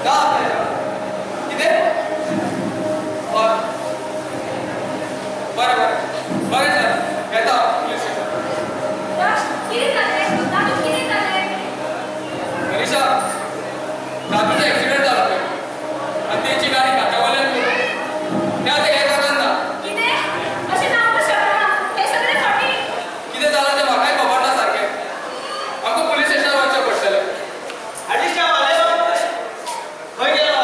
जा कितें? हय बरें बरें बरें सर, येता पुलीस स्टेशन. कितें जालें दादू? कितें जालें? मनीषा, दादूचो एक्सिडेंट जालो पळय आनी तेंची गाडी घाटा वयल्यान गेली. ते आतां हे जाणान ना. कितें? अशें जावंक शकना, हें सगळें फटींग. कितें जालां तें म्हाकाय खबर ना सारकें. आमकां पुलीस स्टेशनार वचचें पडटलें. खंय गेलो?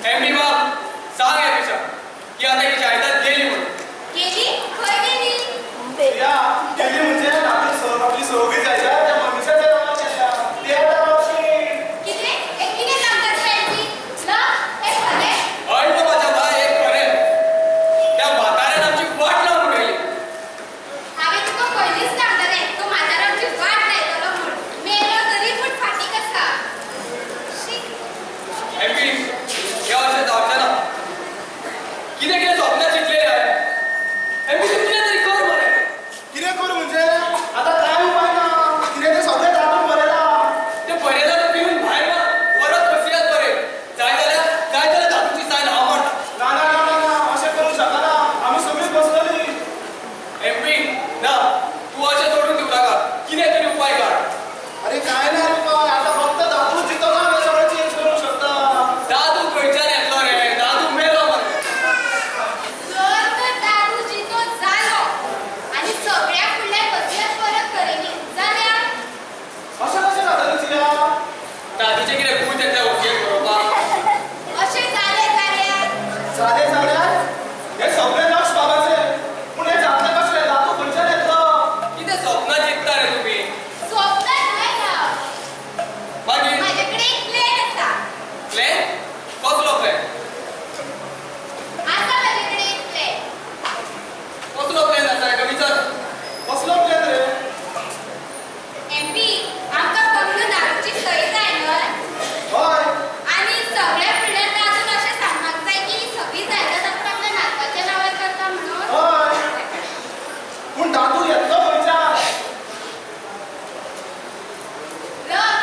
एमपी बाब सांग या पिशा की आता ही जायदाद गेली म्हणून. गेली? खंय गेली? या गेली म्हणजे आपली सगळी जायदाद त्या मनीषाच्या नावार गेल्या. ते आतां मावशी. कितें? हें कितें सांगता तूं एमपी? ना हें खरें? हय गो म्हाज्या बाय, हें खरें. त्या म्हाताऱ्यान आमची वाट लावन उडयली. हांवें तुका पयलींच सांगलेलें तो म्हातारो आमची वाट लायतलो म्हूण. मेलो तरी पूण फाटीक आसा. शी. एमपी हें अशें जावचें ना. कितें कितें स्वप्नां चिंतलेलीं हांवें. एमपी तूं कितें तरी कर मरे. कितें करूं म्हणजे आतां कांय उपाय ना. कितें तें सगळें दादून बरयलां. ते बरयलां तें पिवन भायर मार. परत वसियात बरय. जाय जाल्यार जाय जाल्यार दादूची सायन हांव मारता. ना ना ना ना ना अशें करूंक शकना. आमी सगळीं बसतलीं. एमपी ना तूं अशें सोडून दिवं नाका. कितें तरी उपाय काड. अरे कांय ना रे उपाय. आतां फक्त दादूच जितो ना हें सगळें चेंज करूंक शकता. दादू खंयच्यान येतलो रे? दादू मेलो मरे. जर तर दादू जितो जालो आनी सगळ्या फुडल्या वसियात परत बरयली जाल्यार? अशें कशें जातलें जिया? दादूचें कितें भूत येतलें वसियत बरोवपाक? अशें जालें जाल्यार? जालें जाल्यार हें सगळें लक्ष बाबाचें. पूण हें जातलें कशें? दादू खंयच्यान येतलो? कितें स्वप्नां चिंतता रे तुमी? स्वप्नां न्हय ना. मागीर म्हाजे कडेन एक प्लॅन आसा. प्लॅन? कसलो प्लॅन? आसा म्हाजे कडेन एक प्लॅन. कसलो प्लॅन आसा हेका विचार. कसलो प्लॅन रे? एमपी आमकां फक्त दादूची सही जाय न्हय? हय. आनी सगळ्या फुडल्यान दादून अशें सांगपाक जाय की सगळी जायदाद आपूण आपल्या नातवाच्या नांवार करता म्हणून. हय. पूण दादू येतलो खंयच्यान? लक,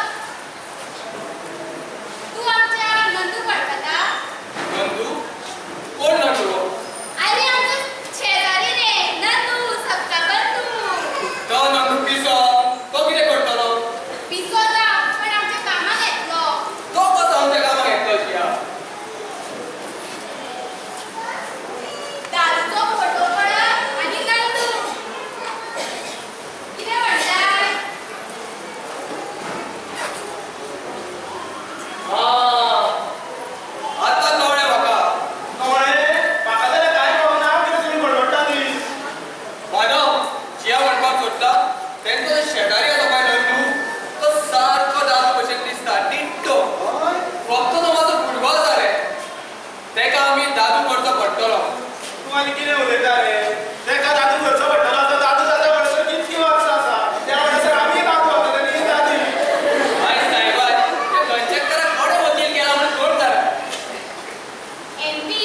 तूं आमच्या नंदूक वळखता? नंदू? कोण नंदू हो? आरे आमचो शेजारी रे नंदू, सबका बंधू. तो नंदू पिसो. तो कितें करतलो? पिसो ना पण आमच्या कामाक येतलो. तो कसो आमच्या कामाक येतलो जिया? दादूचो फोटो पळय आनी नंदू. कितें म्हणटाय? आं, आतां कळ्ळें म्हाका. कळ्ळें? म्हाका जाल्यार कांय कळना कितें तुमी बडबडटा ती. माधव, जिया म्हणपाक सोदता तेंचो जो शेजारी आसा पळय नंदू, तो सारको दादू भशेन दिसता. डिट्टो. हय. फक्त तो मातसो भुरगो आसा रे. तेका आमी दादू करचो पडटलो. तूं आनी कितें उलयता रे? तेका दादू करचो पडटलो. आतां दादू जाता म्हणसर कितलीं वर्सां आसा. त्या म्हणसर आमी दादू जातले आनी दादी. आयज सायबा, त्या कंचेकराक कोणें वकील केला म्हूण कोण जाणा. एमपी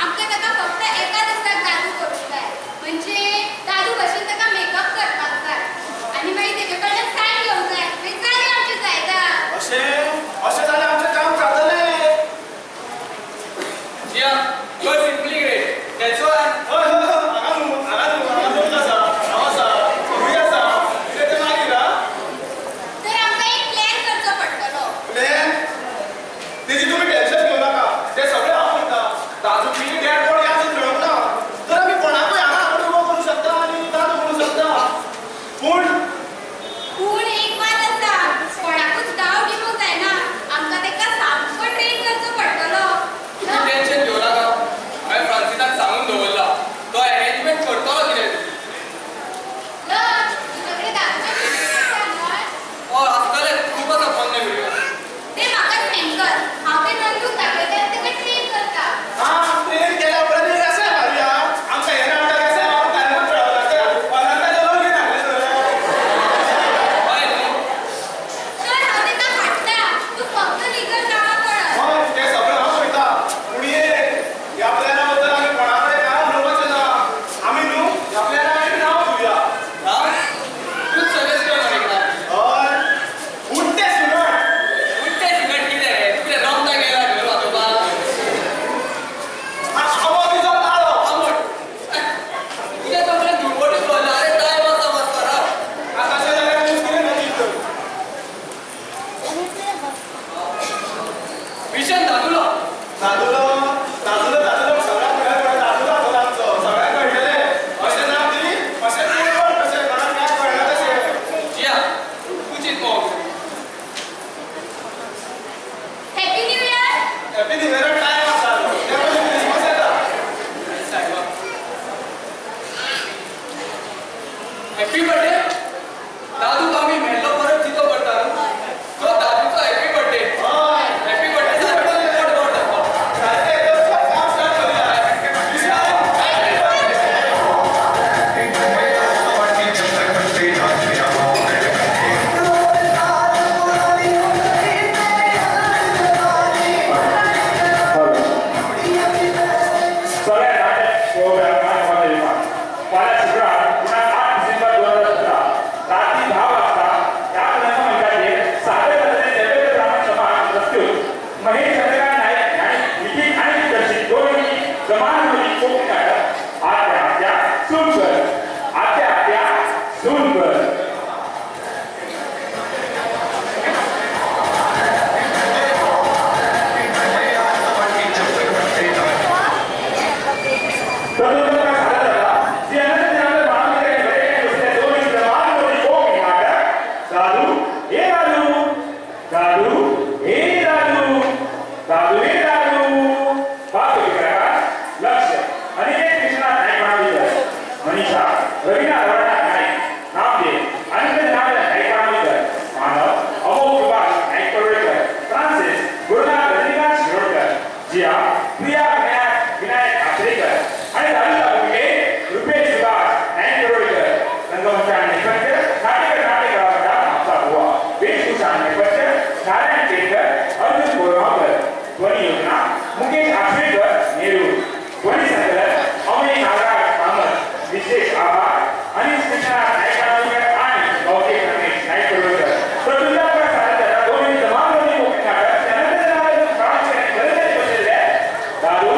आमकां ताका फक्त एका दिसाक दादू करूंक जाय. म्हणजे दादू भशेन ताका मेकअप करपाक जाय आनी मागीर तेजे कडल्यान सायन घेवंक जाय. मागीर जाली आमची जायदाद. अशें अशें जाल्यार आमचें काम जातलें. जिया, you are simply great. That's why. हय हय हय. हांगा न्हू हांगा न्हू हांगा दोन आसा. हांव आसा. सगळीं आसा. कितें तें मागीर आं. तर आमकां एक प्लॅन करचो पडटलो. प्लॅन? तेजी तुमी टेन्शन घेवं नाका. तें सगळें हांव करता. दादूची डेड बॉडी आजून मेळूंक ना. तर आमी कोणाकूय हांगा हाडून उबो करूंक शकता आनी दादू म्हणूंक शकता. पूण पूण एक मात आसा, कोणाकूच डाव दिवंक जायना. आमकां ताका सामको ट्रेन करचो पडटलो. तुमी टेन्शन घेवं नाका. हांवें फ्रांसिसाक सांगून दवरला. तो अरेंजमेंट करतलो कितें. लक, तुजे कडेन दादूचे व्हिडियो आसा न्हय? हय आसतले. खूब आसा पोन्ने व्हिडियो. ते म्हाका सेंड कर. हांव ते नंदूक दाखयता आनी ताका ट्रेन करता. आं, ट्रेन केल्या उपरांत एक अशें मारुया. आमकां हें नाटक अशें मारून कांय कळना. अनंताचें लगीन हाडलें सगळें. हय न्हू? तर हांव ताका हाडटा. तूं फक्त लिगल कामां पळय. हय, तें सगळें हांव पळयता. पूण एक, ह्या प्लॅना बद्दल आमी कोणा कडेन कांय उलोवपाचें ना. आमी न्हू ह्या प्लॅनाक एक नांव दिवया. नांव? तूंच सजेस्ट कर मरे एक नांव. हय, उडटें सुंगट. उडटें सुंगट कितें रे? तूं कितें रमता गेला घेवन वाजोवपाक? आवाजीचो ताळो. आंबट. तुज्या तकलेन धुडबडीच भरला. अरे टायम आसा मातसो राव. आतां अशें जाल्यार तूं कितें नक्की कर. मिशन दादुलो. दादुलो, दादुलो, दादुलो सगळ्याक कळ्ळें पळय. दादुलो दादुलो आमचो सगळ्याक कळटलें. अशें नांव दी, अशें कोण कशें कोणाक कांय कळना तशें. जिया, तूं चिंत मोग. Happy new year. Happy new इयराक टायम आसा, त्या पयलीं क्रिसमस येता. सायबा, हॅपी बर्थडे. दादू आमी मेल्लो परत जितो करता न्हू, तो दादूचो हॅपी बर्थडे. हय. हॅपी बर्थडे सारको गोड गोड दाखो. सारकें, तर चल, काम स्टार्ट करूया. Happy birthday. सगळ्या नाटक प्रोग्राम फाल्यां शुक्रार दिनांक 8 डिसेंबर 2017 रात्री 10 वाजता ह्या रंगमंचाचेर सादर जातले देवेंद्र ब्राह्मण समाज प्रस्तुत महेश चंद्रकांत नायक हांणी लिखीत आनी दिग्दर्शीत दोन जमानमोदी कोंकणी नाटक आत्या आत्या सून कर, आत्या आत्या सून कर. तदनंतर सादर झाला श्री अनंत जनार्दन महाविद्यालय बरेली बसल्या दोन जमानमोदी कोंकणी नाटक दादू हे दादू, दादू हे दादू, दादू हे दादू. बासुरी कलाकार लक्ष्य अनिकेत कृष्णनाथ नाईक मानवीकर, मनीषा रवीना रवळनाथ नाईक, नामदेव अनंत जनार्दन नाईक मानवीकर, मानव अमोघ सुभाष नाईक परुळेकर, फ्रान्सिस गुरुनाथ रजनीकांत शिरोडकर, जिया प्रिया विनायक विनायक आचरेकर आणि दादूच्या भूमिकेत रुपेश सुभाष नाईक परुळेकर. रंगमंच आणि नेपथ्य नाट्यकर नाट्य कलाकार म्हापसा गोवा. वेशभूषा आणि नेपथ्य नारायण केळकर, अर्जुन बोरगावकर. ध्वनी योजना मुकेश आचरेकर नेरूर. ध्वनी संकलन अमय नागराज कामत. विशेष आभार अनिश कृष्णनाथ नाईक मानवीकर आणि बहुतेक रमेश नाईक परुळेकर. तर तुमच्या सादर झाला दोन जमानबंदी कोकणी नाटक त्यानंतर ब्राह्मण बसलेले दादू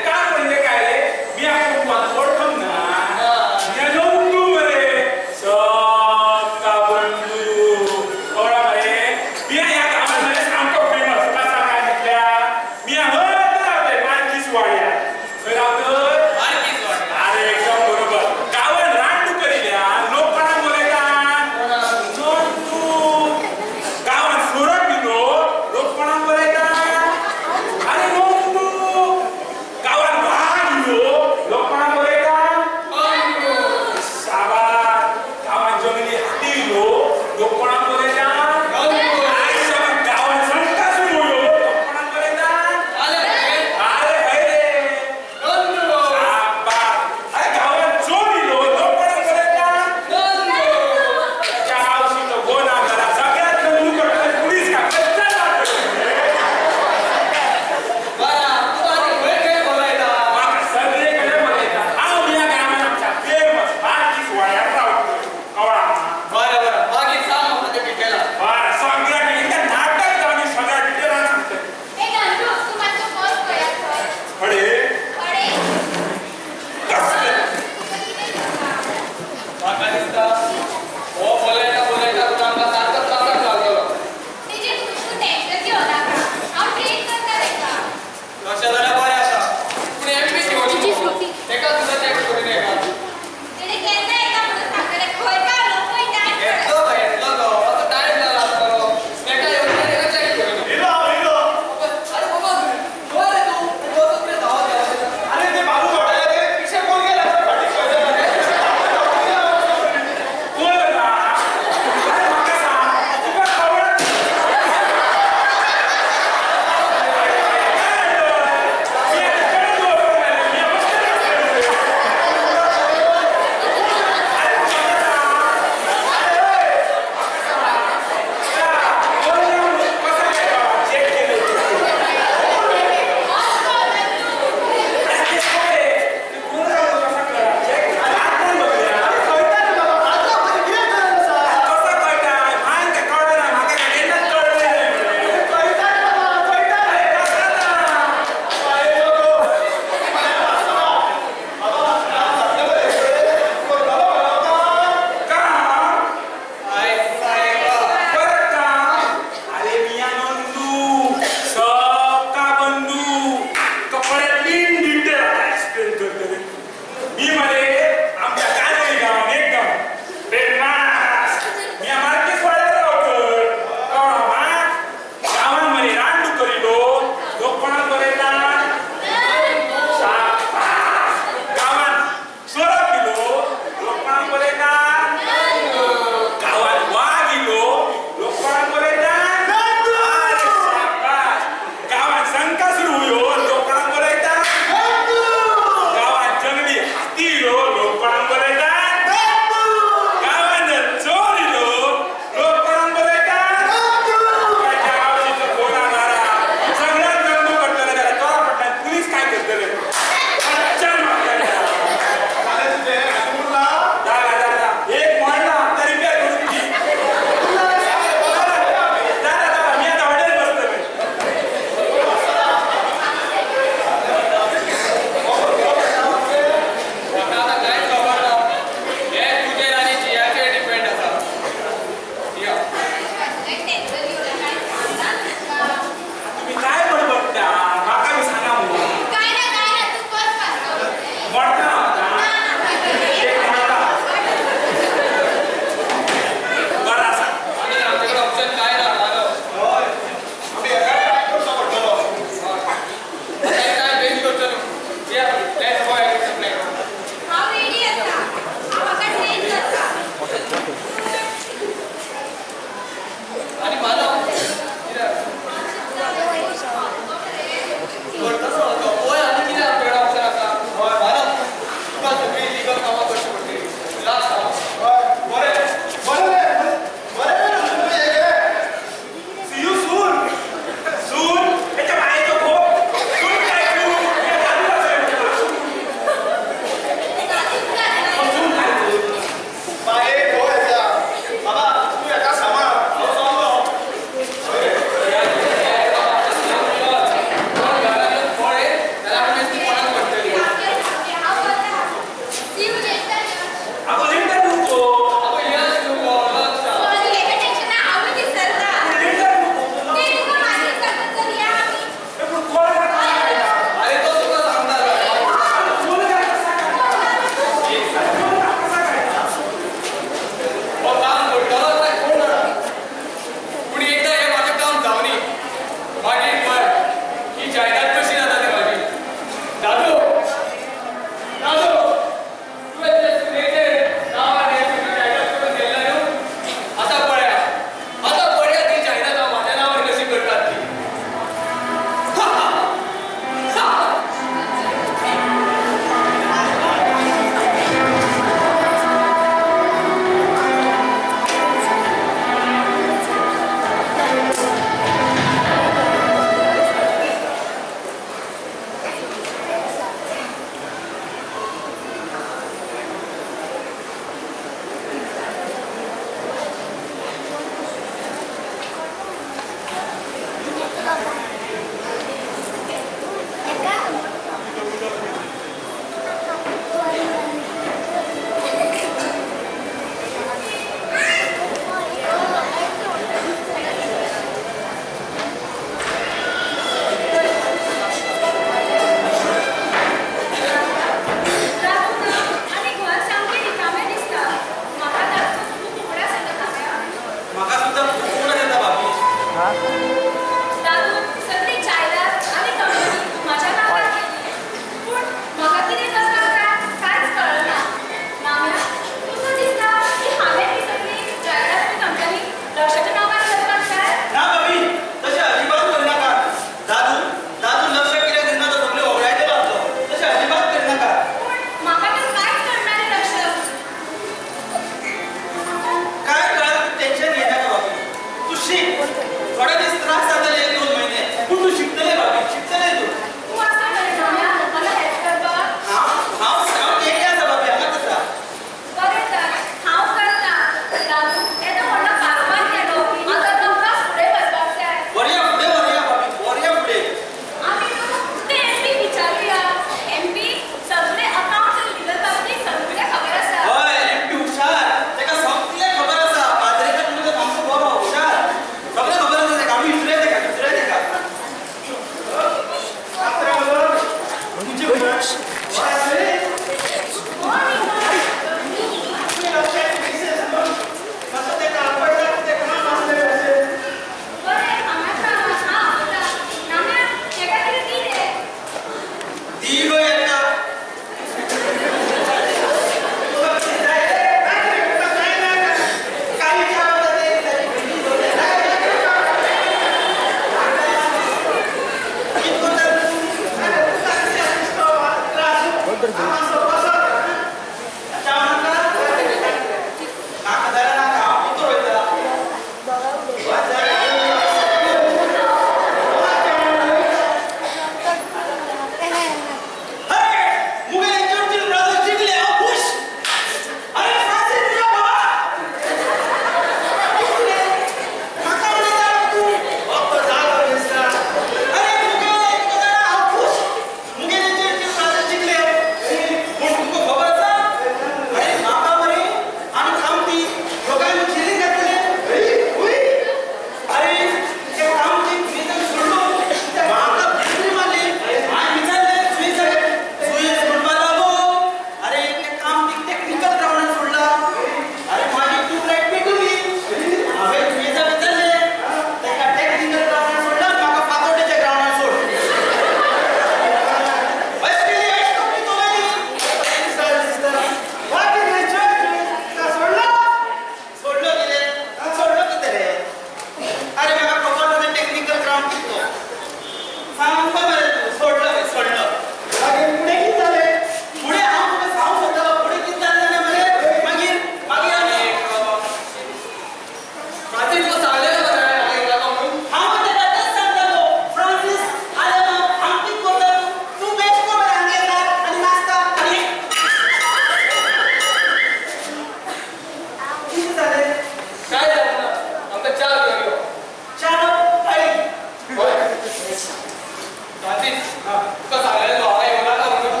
फ्रांसीस, तुका सांगलें हांव येवना म्हणून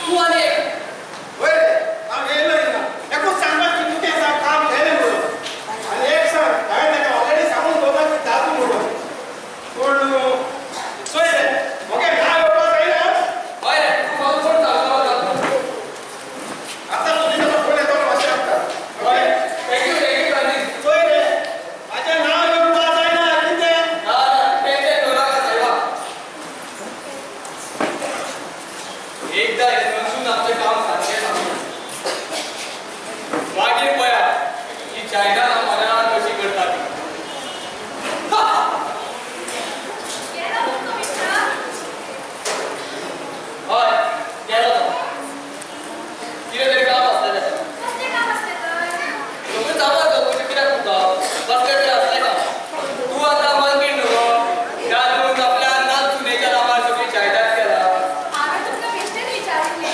तूं आनी एक. वय रे, हांव येयलो हिंगा. एकूच सांगपाक की कितें आसा काम केलें म्हणून. आनी एक सांग, हांवें ताका ऑलरेडी सांगून दवरलां की दादू म्हणून. पूण चोय रे, ओके ना येवपाक जायना. हय रे, तूं म्हाका कोण सांगता आतां तुजे ताका फोन येतो मातशें आमकां. हय, thank you thank you Francis. चोय रे, म्हाजें नांव येवपाक जायना कितें? ना ना, टेन्शन घेवं नाका सायबा. एकदा नसून आमचें काम सारकें सांगूं, मागीर पळया ही चायना मना कशी करता ती. गेलो तुमचो मित्र? हय, गेलो तो. कितें तरी काम आसलें तें. कसलें काम आसलें तर? सगळें जामा चवकशी कित्याक तुका? कसलें तरी आसलें काम. तूं आतां मालकीण न्हू, त्या दोन आपल्या नाच सुनेच्या नांवार सगळी जायदाद केला. हांवें तुमकां बेश्टेच विचारिल्लें.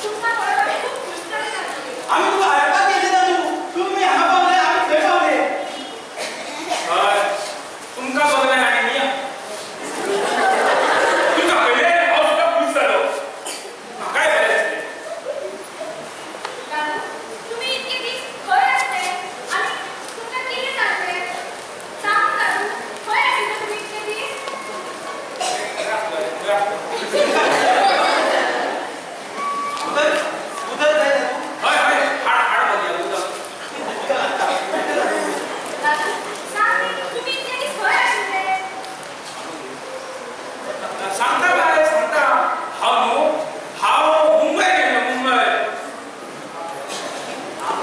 तुमकां पळोवन आमी खूब खूश जाले दादू. आमी तुका हाडपाक गेले दादू, तुमी हांगा पावले, आमी थंय पावले. हय, तुमकां बघलें आनी मी तुमकां पयलें हांव सुद्दां खूश जालो. म्हाकाय बरें दिसलें. दादू, तुमी इतके दीस खंय आसले आनी तुमकां कितें जालें? सांग दादू, खंय आशिल्ले तुमी इतके दीस? उदक उदक जाय दादू. हय हय, हाड हाड बघया उदक. दादू, सांग न्ही, तुमी इतके दीस खंय आशिल्ले? सांगता बाय, सांगता. हांव न्हू, हांव मुंबय गेल्लो. मुंबय,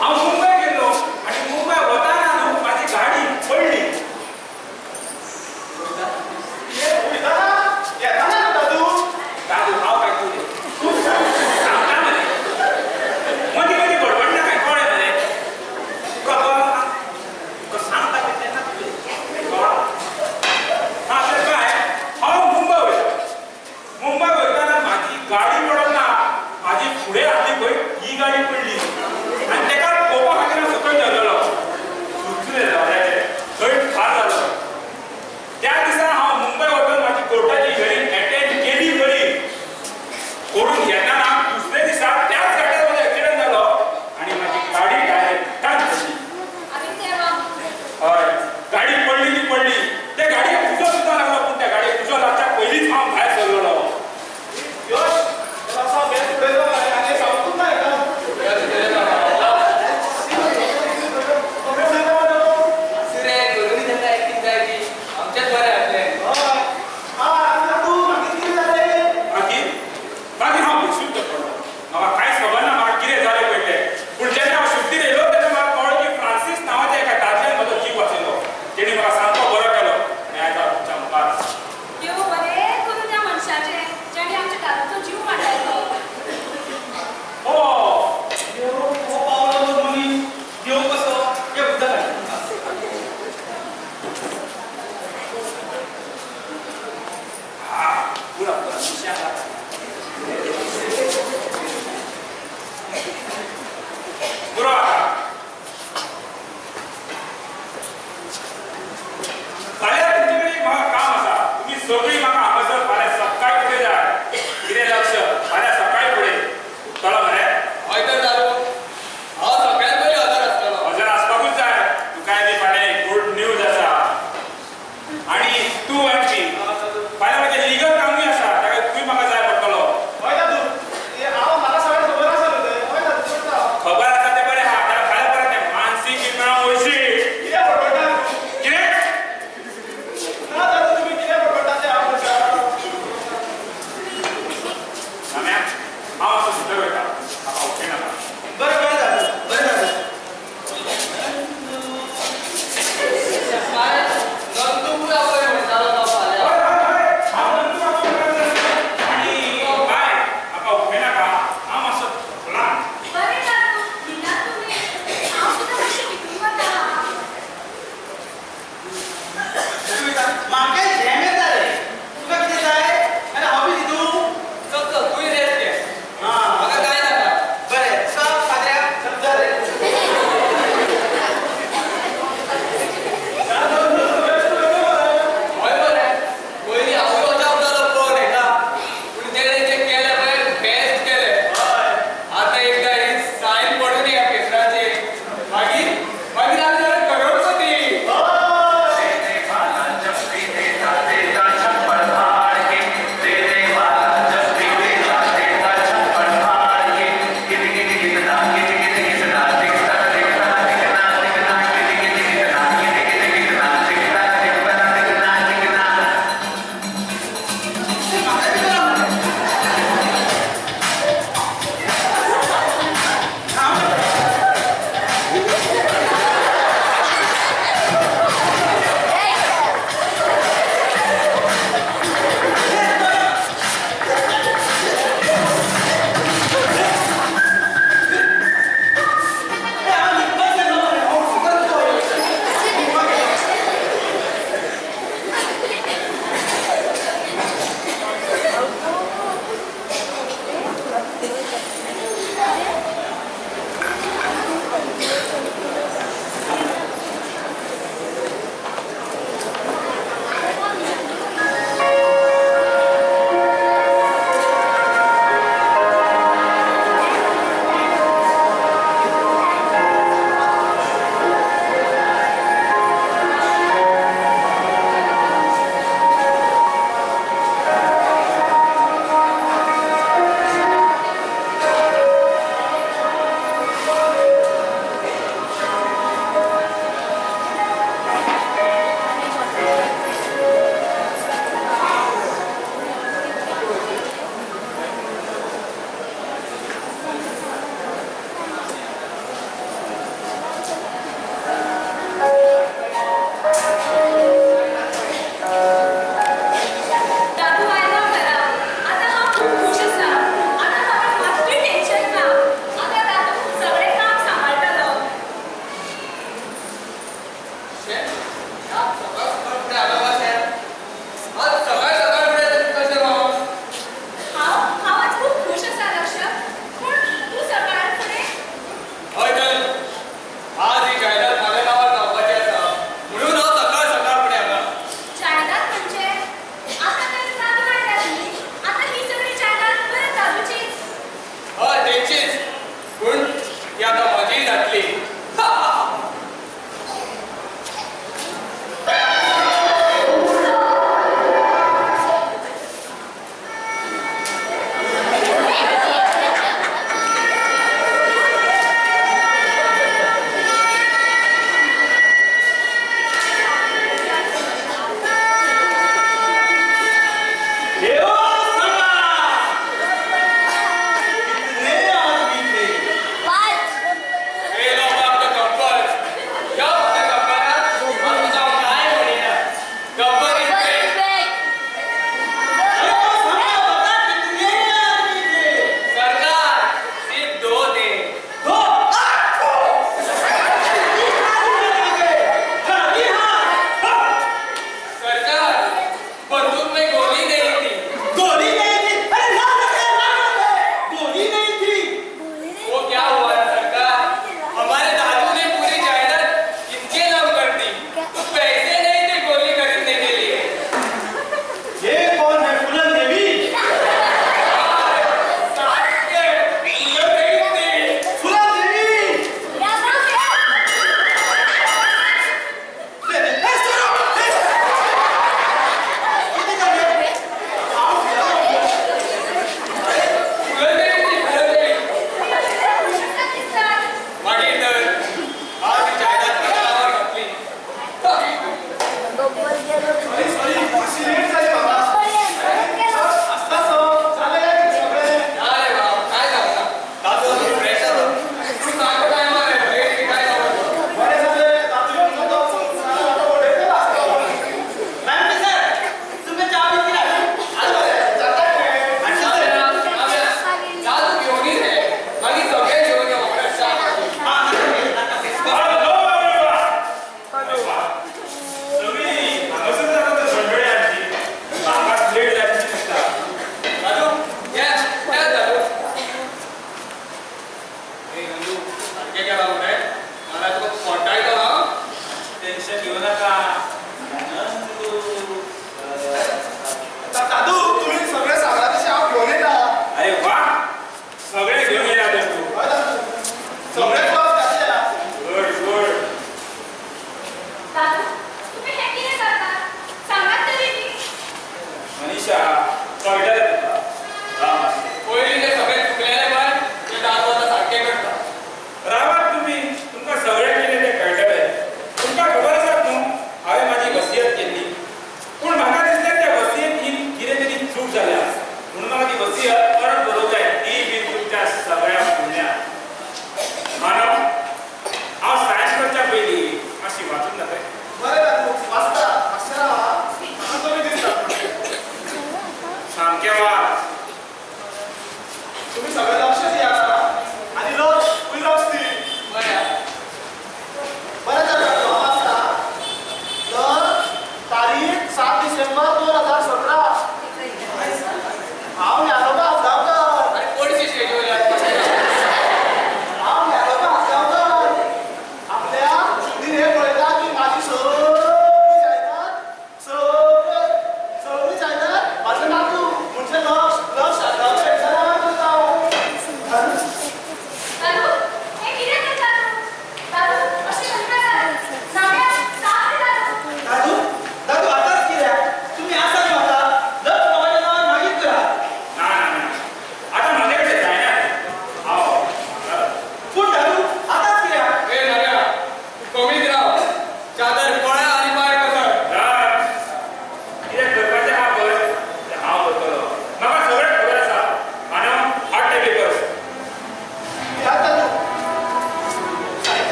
हांव मुंबय गेल्लो आनी मुंबय वताना न्हू म्हाजी गाडी पडली. वयताना येताना न्हू दादू. दादू, हांव काय तुजें सांगता मरे, मदीं मदीं बडबड नाका, कळ्ळें मरे तुका? तुका सांगता तें तेन्ना तुजें कळ्ळां. हा तर काय, हांव मुंबय वयता. मुंबय वयताना म्हाजी गाडी पडोंक ना, म्हाजी फुडें आसली पळय ही गाडी पडली आनी तेका पळोवपा खातीर हांव सकयल देंवलेलो. सुचलें जाल्याचें थंय ठार जालो. त्या दिसा हांव मुंबय वचून म्हाजी कोर्टाची हियरींग एटेंड केली खरी, करून येताना दुसऱ्या दिसा त्याच घाटार म्हजो एक्सिडंट जालो आनी म्हाजी गाडी डायरेक्ट टाच पडली. आमी तेवा हय, गाडी पडली ती पडली. त्या गाडयेक उजो सुद्दां लागलो, पूण त्या गाडयेक उजो लागच्या पयलींच हांव भायर सरलेलो. यश, असा बेस उडयलो मरे आनी सांगूच ना हेका.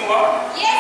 मुगो? Yes.